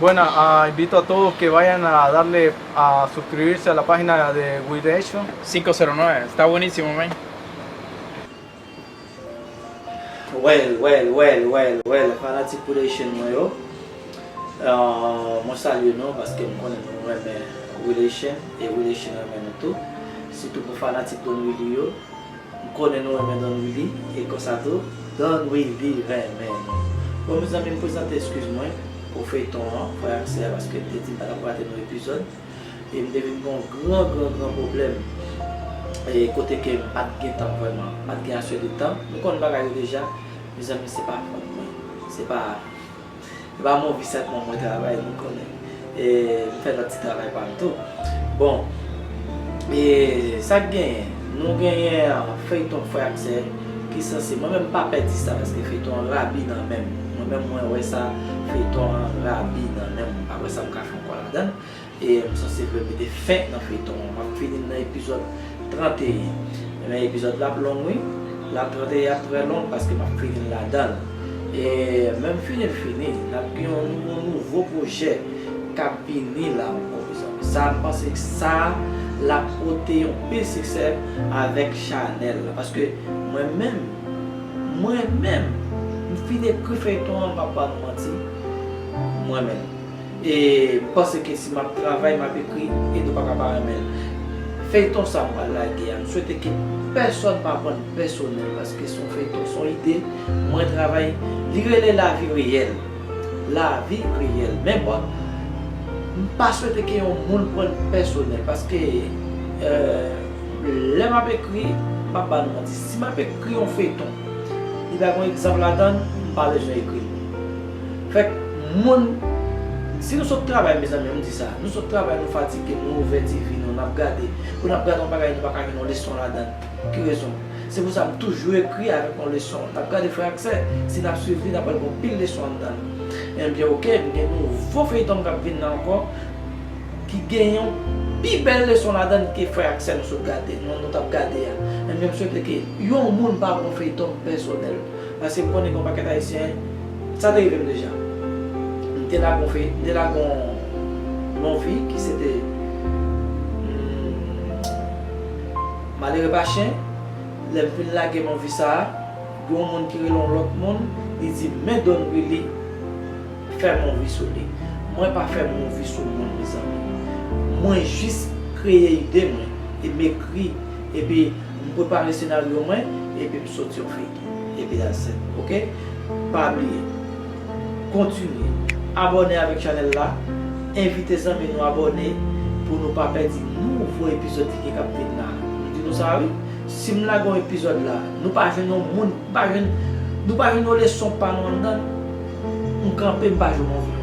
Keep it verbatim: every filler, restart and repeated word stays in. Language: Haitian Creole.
Bueno, ah, invito a todos que vayan a darle a suscribirse a la página de Wilation. Cinco cero nueve, está buenísimo, man. Well, well, well, well, well, fanatik Wilation mwen yo. Ah, mwen salye nou paske m konnen nou renmen Wilation e Wilation renmen nou tou. Sitou pou fanatik Don Willy yo. M konnen nou renmen Don Willy e konsa tou Don Willy renmen nou. Bon, mezanmi, m prezante eskiz mwen pou feyton an, Frè Aksè, paske m te di m pa t ap rate yon epizòd. E m te vin gen yon gran, gran, gran pwoblèm. E kote ke m pa t gen tan vrèman, m pa t gen ase de tan. Nou konn bagay yo deja, mezanmi, se pa fòt mwen. Se pa, se pa movie sèlman mwen travay, nou konnen. E m fè lòt ti travay pa m tou. Bon, e sa k genyen? Nou genyen feyton Frè ak Sè ki sanse, mwen menm m pa pèdi sa paske feyton an rabi nan men m. Mwen menm mwen wè sa, feyton an rabi nan men m. M pa wè sa m ka fè ankò ladan l. E m sanse vle mete fen nan feyton an. M ap fini l nan epizòd tranteyen. Men epizòd la ap long wi. La tranteyen ap trè long paske m ap fini l ladan l. E menm fini l fini, n ap gen yon nouvo, nouvo pwojè k ap vini la ankò, mezanmi. Sa, m panse sa l ap pote yon pil siksè avèk chanèl la. Paske mwen menm, mwen menm, m fin ekri feyton an, m p ap ba nou manti. Mwen menm. E m panse ke si m ap travay, m ap ekri, e nou pa ka pa renmen l. Feyton sa m pral lage a, m swete ke pèsonn pa pran l pèsonèl, paske se yon feyton, se yon ide mwen travay, li rele Lavi Reyèl. Lavi Reyèl. Men bon, m pa swete ke yon moun pran l pèsonèl, paske euh, lè m ap ekri, m ap ba nou manti, si m ap ekri yon feyton, li pa gen egzanp ladan l, m pa bezwen ekri l. Fèk moun, si nou sot travay, mezanmi, m di sa, nou sot travay, nou fatige, nou ouvè T V nou, n ap gade, pou n ap gade yon bagay, nou pa ka jwenn yon leson ladan l. Ki rezon? Se pou sa m toujou ekri avèk yon leson. N ap gade Frè ak Sè, si n ap swiv li, n ap wè l gen yon pil leson anndan l. Ebyen, oke, m gen nouvo feyton k ap vin la ankò, ki gen yon pi bèl leson ladan l ke Frè ak Sè nou sot gade, nou, nou t ap gade a. Ebyen, m swete ke yon moun pa pran feyton m pèsonèl. Paske m konnen gen yon pakèt Ayisyen, sa te rive m deja. M te lage yon fey, m te lage yon, yon vi ki se te hmm, Malere pa chen, lè m fin lage m anvi sa a, gen yon moun ki rele yon lòt moun, li di, men Don Willy fè m anvi sou li. Mwen pa fè m anvi sou moun, mezanmi. Mwen jis kreye ide mwen e m ekri, epi m prepare senaryo mwen, epi m soti yon feyton. Epi that's it, oke? Pa bliye, kontinye abòne avèk chanèl la, envite zanmi nou abòne pou nou pa pèdi nouvo epizòd ki gen k ap vin la. M di nou sa wi, si m lage yon epizòd la, nou pa jwenn yon moun, pa jwenn, nou pa jwenn yon leson pa nou anndan l, m kanpe, m pa jwenn yon vi.